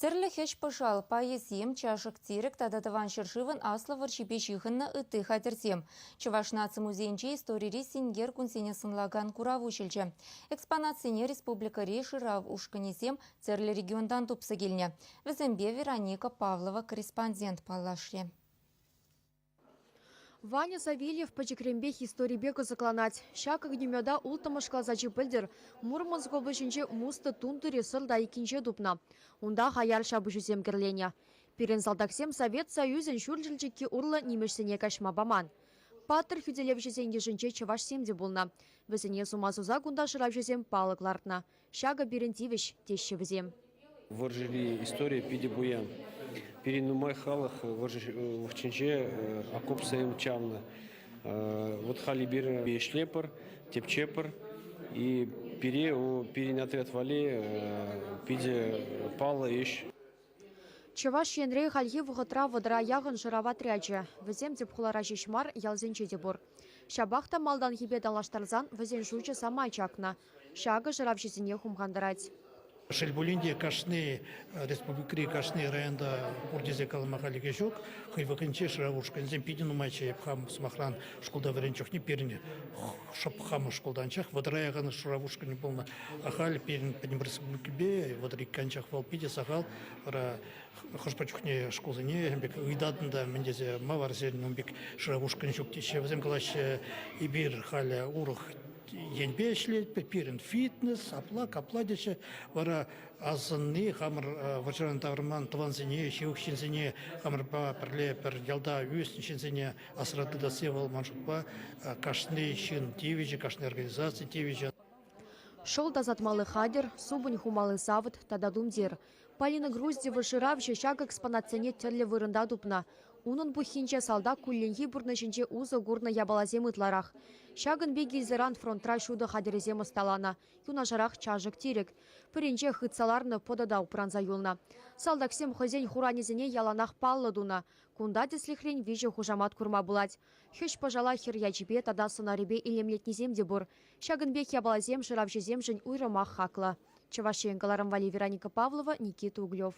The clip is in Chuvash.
Тӗрлӗ хӗҫ-пӑшал, пайӗсем, чашӑк-тирӗк тата Тӑван ҫӗршывӑн Аслӑ вӑрҫипе ҫыхӑннӑ ытти хатӗрсем. Чӑваш наци музейӗнче историри синкер кунсене сӑнлакан курав уҫӑлчӗ. Экспонатсене республикӑри шырав ушкӑнӗсем тӗрлӗ регионтан тупса килнӗ. Вӗсемпе Вероника Павлова корреспондент паллашрӗ. Ваня Савельев пӗчӗкренпех историпе кӑсӑкланать. Ҫак огнемета улттӑмӗш класс ачи пӗлтӗр Мурманск облаҫӗнчи Муста тунтӑри сӑрт айккинче тупнӑ. Унта хаяр ҫапӑҫусем кӗрленӗ. Пирӗн салтаксем Совет Союзӗн ҫурҫӗр чикки урлӑ нимӗҫсене каҫма паман. Паттӑр хӳтӗлевҫӗсен йышӗнче чӑвашсем те пулнӑ. Вӗсене сума суса кунта шыравҫӑсем палӑк лартнӑ. Ҫакӑ пирӗн тивӗҫ, теҫҫӗ вӗсем. Вӑрҫӑри истори питӗ пуян. Пирӗн нумай халӑх вӑрҫӑ вӑхӑтӗнче окопсем чавнӑ. Вот халь эпир ӗҫлепӗр, тӗпчепӗр. И пире, пирӗн отряд валли питӗ паллӑ ӗҫ. Чӑваш Енре хальхи вӑхӑтра вӑтӑра яхӑн шырав отрячӗ. Вӗсем тӗп хулара ҫеҫ мар, ялсенче те пур. Ҫапах та малтанхипе танлаштарсан вӗсен шучӗ самай чакнӑ. Ҫакӑ шыравҫӑсене хумхантарать. Шел пулин те, кашни республикӑри кашни районта пур тесе калама хальлӗхе ҫук. Хӑй вӑхӑтӗнче шырав ушкӑнӗсем питӗ нумайччӗ. Эп хам, сӑмахран, шкулта вӗреннӗ чухне пирӗн шӑп хамӑр шкулта анчах вӑтӑра яхӑн шырав ушкӑнӗ пулнӑ. Ахаль пирӗн пӗтӗм республикипе 32 анчах вӑл питӗ сахал. Вара хӑш-пӗр чухне шкулсене пек ыйтатӑн та мӗн тесе ма вара сирӗн ун пек шырав ушкӑнӗ ҫук теҫҫӗ. Вӗсем калаҫҫӗ, эпир халӗ урӑх енпе ӗҫлетпӗр, пирӗн фитнес, апла, капла теҫҫӗ. Вара асӑнни хамӑр вӑрҫӑран таврӑнман тӑвансене, ҫывӑх ҫынсене, хамӑрпа пӗрле пӗр ялта ӳснӗ ҫынсене асра тытасси вӑл ман шутпа кашни ҫын тивӗҫӗ, кашни организаци тивӗҫӗ. Шӑл тасатмалли хатӗр, супӑнь хумалли савӑт тата тумтир. Полина Груздева шыравҫӑ ҫак экспонатсене тӗрлӗ вырӑнта тупнӑ. Унӑн пуххинче салтак кулленхи пурнӑҫӗнче усӑ курнӑ япаласем ытларах. Ҫакӑн пек килсеран фронтра ҫутӑ хатӗрӗсем ӑсталанӑ. Юнашарах чашӑк-тирӗк. Пӗринче хытса ларнӑ пӑтӑ та упранса юлнӑ. Салтаксем хӑйсен хуранӗсене яланах паллӑ тунӑ. Кунта тӗслӗхрен виҫӗ хушамат курма пулать. Хӗҫ-пӑшала хӗр ячӗпе тата сӑнарӗпе илемлетнисем те пур. Ҫакӑн пек япаласем шыравҫӑсемшӗн уйрӑмах хаклӑ. Чӑваш Ен кӑларӑм валли Вероника Павлова, Никита Углев.